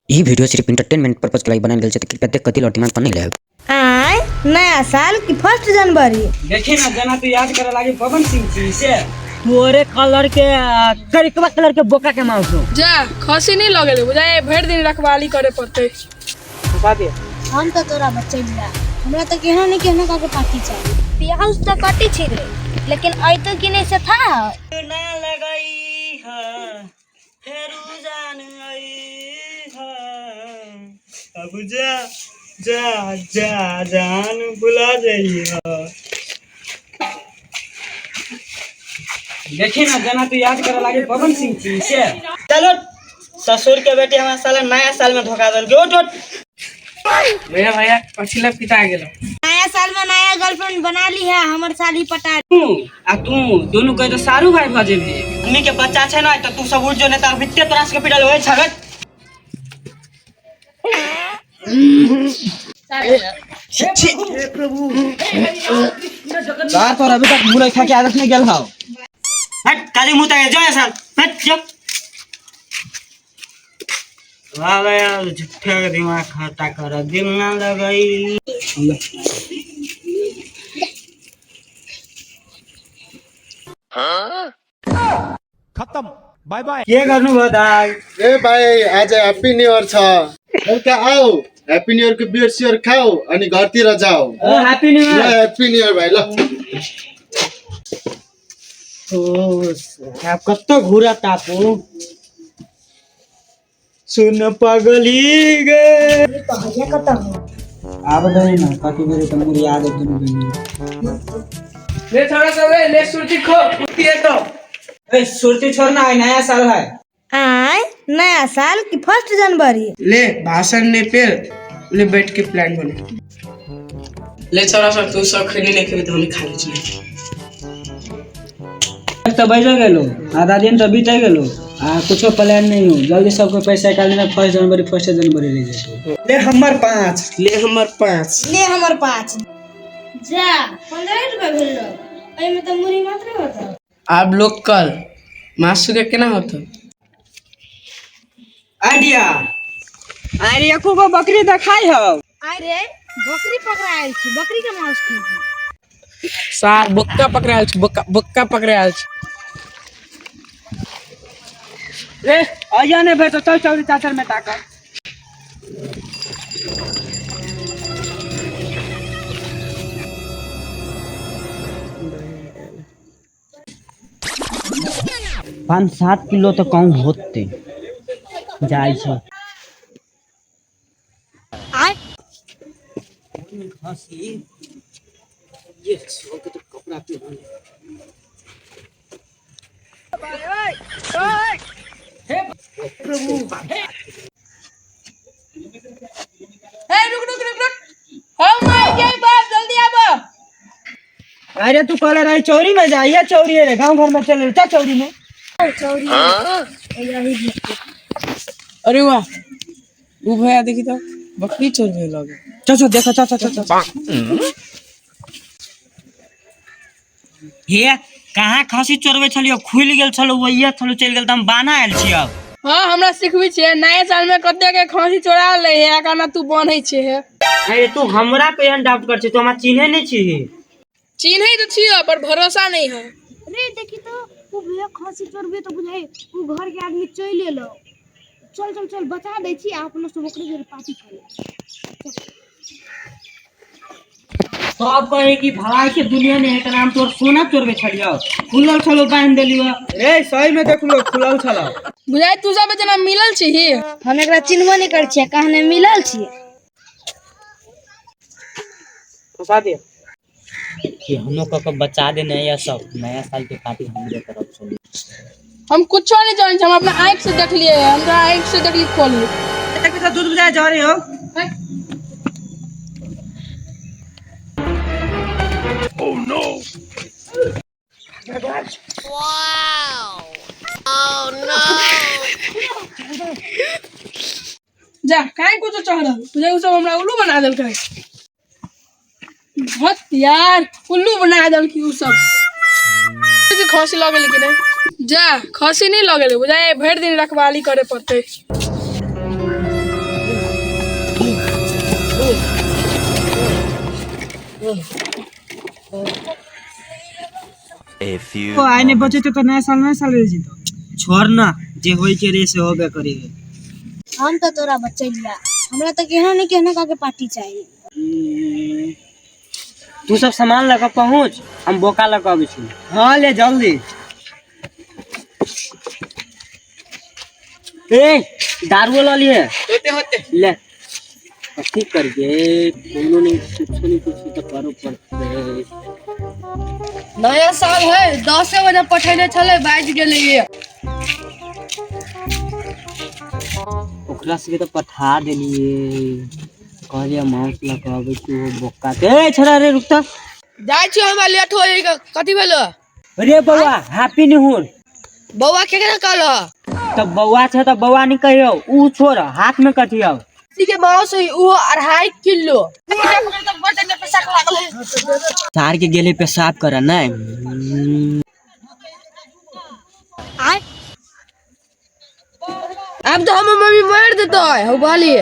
ई video सिर्फ entertainment purpose के लिए बनायल गेल छै, तऽ कृपया देख कऽ दिल और दिमाग पर नहि लेब। आय नया साल की 1 जनवरी। देखी ना जना तू याद करे लागी पवन सिंह जी से तोरे कलर के करिकवा कलर के बोका के मांस हो। जा खसी नहीं लगेले बुझाए, भरि दिन रखवाली करे पड़तै। फंसा दे। हम तो तोरा बचैला, हमरा तो केहनो नहीं केहनो का के पार्टी चाहिए। प्याज तो कटी छी रे, लेकिन अइतो कि नहीं से था। ना लगई है फेरू जान आई है, अब जा जा जा जान बुला जाइए। देखी ना जना तू याद करे लागी पवन सिंह जी से। चलो ससुर के बेटे हमारा साला नया साल में धोखा दल उठ उठ। भैया भैया पछिला पिता गेलो। नया साल में नया गर्लफ्रेंड बना ली है, हमर साली पटा। तू आ तू दोनों कहे तो सारू भाई भजे भी। मम्मी के बच्चा छै ना तो तू सब उठ जो, नहीं तो अभित्ते तोरा सबके पिटल होय छगत। बाहर तोर अभी तक मुरई खा के आदत नहीं गेल हौ। हट काली मुंह तक जो साल हट जो। वाह भैया झूठे के दिमाग खट्टा कर दिल ना लगई। खत्म, बाय बाय। के गर्नु भयो दाइ? ए भाइ आज ह्याप्पी न्यू इयर छ, बेलुका आऊ ह्याप्पी न्यू इयरको बियर सियर खाऊ अनि घरतिर जाऊ। ओ ह्याप्पी न्यू ल इयर। ह्याप्पी न्यू इयर भाइ। ल ओ साहब कत्तो घुरा तापू सुन पगली गे। भैया कत हो? आब दही ना कति बेर त मुरी याद दुनु बहिनी। ले छोरा सब रे, ले सुरती खो फुर्ती है तो। ए सुरती छोड़ ना, नया साल है। आय नया साल की 1 जनवरी। ले भाषण ने पे ले बैठ के प्लान बना। ले छोरा सब तू सब खेने नहीं खेबे तो हम खा ले छी। तो बज गेलो, आधा दिन तो बीत गेलो आ कुछो प्लान नहीं हो। जल्दी सबके पैसा निकालने में 1 जनवरी 1 जनवरी ले जाए। ले हमर 5, ले हमर 5, ले हमर 5। जा 15 रुपया भेल एहि में तो मुरी मात्र होता। आप लोग कल मासु के केना होतो? आइडिया। अरे एको गो बकरी देखाई हौ। अरे बकरी पकड़ायल छी, बकरी के मांस खेबी। सार बोक्का पकड़ायल छी, बोक्का बोक्का पकड़ायल छी। रे आइया ने भेटो, चल चौरी चाचर में ताका। 5-7 किलो तो कम होते जाय छै। आय खसी ये सो के तो कपड़ा पहन। हे रुक रुक रुक रुक, हम आई गए बाप जल्दी आबो। अरे तू कहले रही चौरी में जा, ये चौरी है रे, गांव घर में चले जा चौरी में। चौरी यही। अरे वाह वो भैया देखी तो बकरी चोर भेल लगे। चल चल देखो, चल चल चल चल। हे कहाँ खसी चोरबे छलियो, खुलि गेल छलो वही छलो चलि गेल त हम बाना आयल छी अब। हाँ हमरा सिखबी छे नया साल में कते के खसी चोरा ले है काना तू बन्है छे है। अरे तू हमरा पे एहन डाउट कर छी, तू हमरा चिन्हे नहीं छी। चिन्है तो छी पर भरोसा नहीं है। रे देखी तो वो भैया खसी चोरबे तो बुझाई वो घर के आदमी चलि एलो। चल चल चल बचा दै छी, अपनो सब ओकरे जरे पार्टी करे। सब कहे कि भलाई के दुनिया में है नाम तोर सोना चोरबे छलियो, खुलल छलो बांध देलियो। रे सही में देखलो खुलल छलो। बुझाई तू सब जना मिलल छी। हम एकरा चिन्हबो नहीं कर छियै, कहने मिलल छी। फंसा दे। कि हमो क के बचा दे नया सब नया साल के पार्टी हमरे तरफ से। हम कुछो नहीं जानै छी, हम अपना आँख से देखलिए, हमरा आँख से देखली खोली। देखी तो दूध बुझाए जा रही हो। जा काहे कुछो चढ़ल बुझाई उ सब हमरा उल्लू बना देलकै। बहुत यार उल्लू बना देलकै उ सब। खसी लगेले कि नहीं? जा खसी नहीं लगेले बुझाई, भरि दिन रखवाली करे पड़तै। A few ओ आइ नहि बचेतौ तऽ नया साल रहि जेतौ। छोड़ ना, जे होई के रे से होबे करी। हम तो तोरा बचैलिया, हमरा तो केहनो नहीं केहनो का के पार्टी चाहिए। तू सब सामान लऽ कऽ पहुँच, हम बोका लऽ कऽ अबै छी। हाँ ले जल्दी। ए दारुओ लऽ लिए। होते होते ले कथी करिए, कोनो नहीं कुछो नहीं, कुछ तो करो पड़ते। नया साल है, 10 बजे पठेने छलै, बाजि गेलै। ओकरा सबके तो पठा देलिए, कहलिए मांस लऽ कऽ अबै छी, ओ बोका के। ए छोड़ा रे, रुक तऽ। जाइ छी, हमरा लेट हो जाइ। कथी भेलो? रे बौआ, हैप्पी न्यू ईयर। बौआ केकरा कहलह? तऽ बौआ छै तऽ बौआ नहीं कहियौ, ऊ छोड़, हाथ में कथी आउ? खस्सी के मांस है उहो 2.5 किलो। सार के गेले पेशाब कर नहीं। आब तो हमर मम्मी मारि देतै। हौ बाली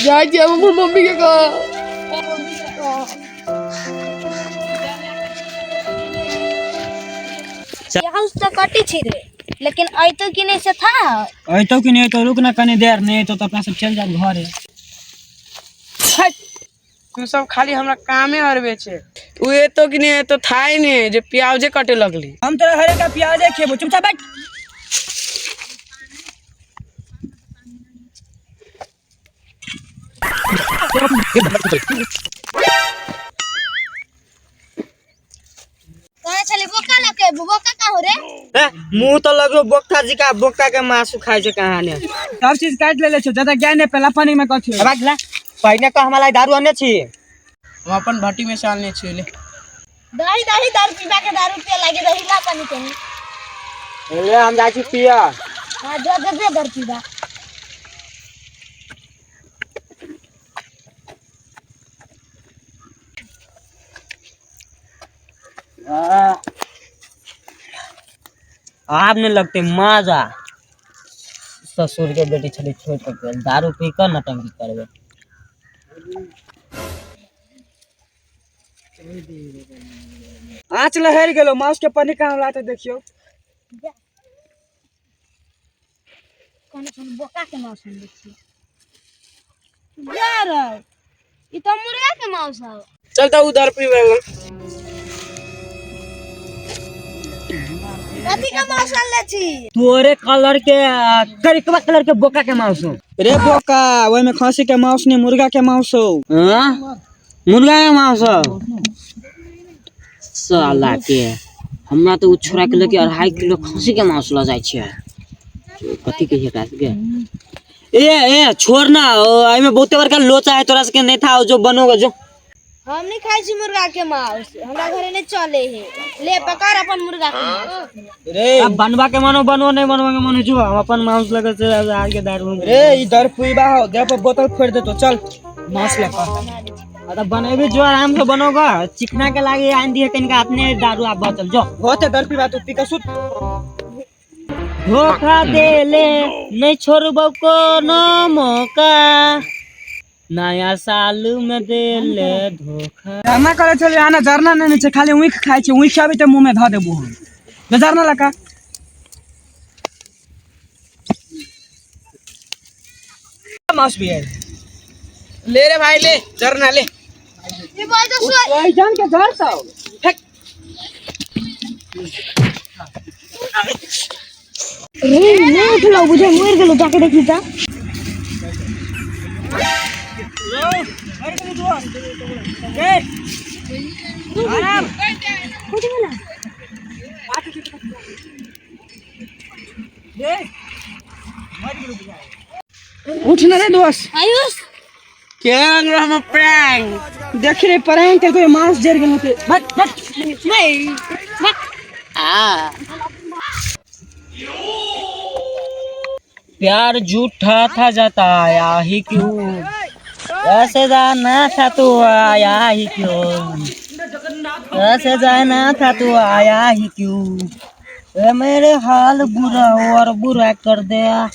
जाइ छी हम अपन मम्मी के कह। प्याज तो कटी छी रे, लेकिन अयतो कि नहीं से था। अयतौ कि नहि अयतौ, रुक ना कनी देर, नहि अयतौ तऽ अपना सब चलि जायब घरे। तू सब खाली हमरा कामे हरबे छे। उ एतो कि नहीं एतो थाई नहीं जे प्याजे कटे लगली। हम तोरा हरे का प्याजे खेबो, चुपचाप बैठ। कहाँ चले बोका लके? बोका का हो रे? मुंह तो लगो बोका जी का, बोका के मासु खाइ छै कहाँ ने। सब चीज काटि लेले छौ, ज्यादा ज्ञान नहि पेला पानी में कथी। अब ला पहिने कह हमरा दारू अने छी। हम अपन भट्टी में से आनले छियै ले। दही दही दारू पीबा के दारू पिए लागे, दही ला पानी कहीं। ले हम जाइ छी पिया। हाँ जो दे दे दारू पीबा। आब नहीं लगते मजा। ससुर के बेटी छली छोड़ के गेल, दारू पी कऽ नटंकी करबे। आँच लहरि गेलो, माउस के पानी कहाँ लाते देखियौ। कौन सुन बोका के मांस हम देखिए जा रहा, ई तो मुर्गा के मांस है। चल तो उधर पीवे। कथी के मांस आनले छी? तोरे कलर के करिकवा कलर के बोका के मांस हो। रे बोका, ओहिमे खसी के माउस नहीं मुर्गा के माउस हो। हाँ? मुर्गा के मांस हो। साला के हमरा तो उ छोरा के लेके 2.5 किलो खसी के मांस ल जाइ छै। कथी कहिए एकरा सबके? ए ए छोड़ ना, एमे बहुते बड़का लोचा है, तोरा सबके नहीं था जो बनोगे जो। हम नहीं खाई छी मुर्गा के मांस, हमरा घरे नहीं चले है। ले पकड़ अपन मुर्गा के मांस। रे अब बनवा के मानो बनो, नहीं बनवा के मानो जो, हम अपन मांस लगे से आज के दारू। रे ई दर पुईबा हो, देह पर बोतल फोड़ देतो, चल मांस ले कऽ। अरे बनेबी जो आराम से बनोगा, चिकना के लागे आन दिए कनिका अपने दारू आप बचल जो। होते दर पीबा तू पी के सुत। धोखा दे ले नहीं छोड़बो कोनो मौका, नया साल में दे ले धोखा। जरना करे छलियै आना, जरना नहि छै, खाली ऊख खाइ छै, ऊख आबी तऽ मुँह में धऽ देबो हम। ले जरना लका। मांस भी है। ले रे भाई ले जरना ले। ई बात तो सो ओइ जान के जर साव। रे नहीं उठलो, बुझे मर गेलो, जाके देखी ता। उठ ना रे दोस्त। आयुष के हम प्रैंक देखी रे प्रैंक के कोई मांस जर गेल होते। बट बट नहीं प्यार झूठा था जताया ही क्यों, ऐसे जाना था तू आया ही क्यों, ऐसे जाना था तू आया ही क्यों, ए मेरे हाल बुरा और बुरा कर दिया।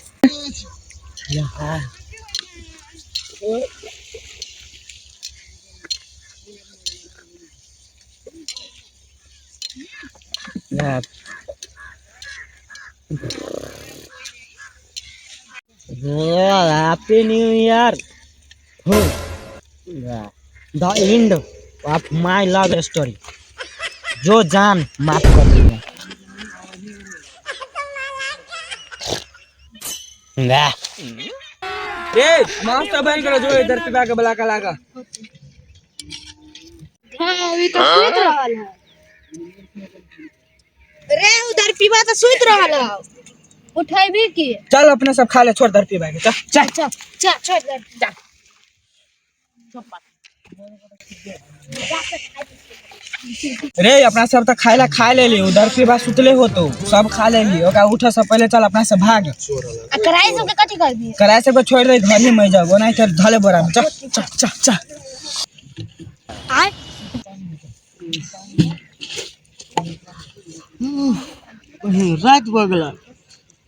Happy new year हो the end of my love story. जो जान माफ कर दिया। वाह। ए मास्टर बन करो जो इधर पिबा के बुला के लागा। हाँ अभी तो सुत रहल है। रे उधर पीबा तो सुत रहल है, उठेबी की? चल अपने सब खा ले, छोड़ दर पिबा के, चल चल चल चल छोड़ दे जा। रे अपना सब तो खाए ला खा ले ली, उधर पिबा सुतले हो तो सब खा ले ली, ओकरा उठे से पहले चल अपना सब भाग। आ कराई सबके कथी करबी? कराए सबके छोड़ दे, घर ही में जाओ नहीं तो धले बोरा में। चल चल चल चल। आय रात भऽ गेल।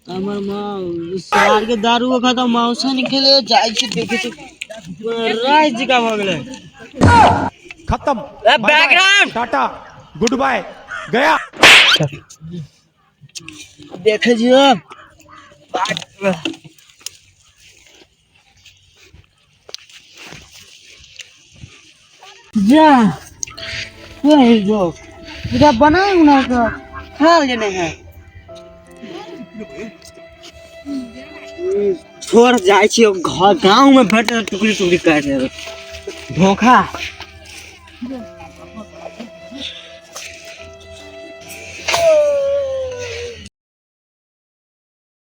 हमर माँ सार के दारू खत्म मौसा निकले जाइ छी देखै छी रात जिका भऽ गेलै। खत्म। बैकग्राउंड टाटा गुड बाय गया। देखै छियै जा वही जो पूरा बना उना के खा लेने है। छोड़ जाइ छी घर गाँव में भेट टुकड़ी टुकड़ी काटि देबै धोखा।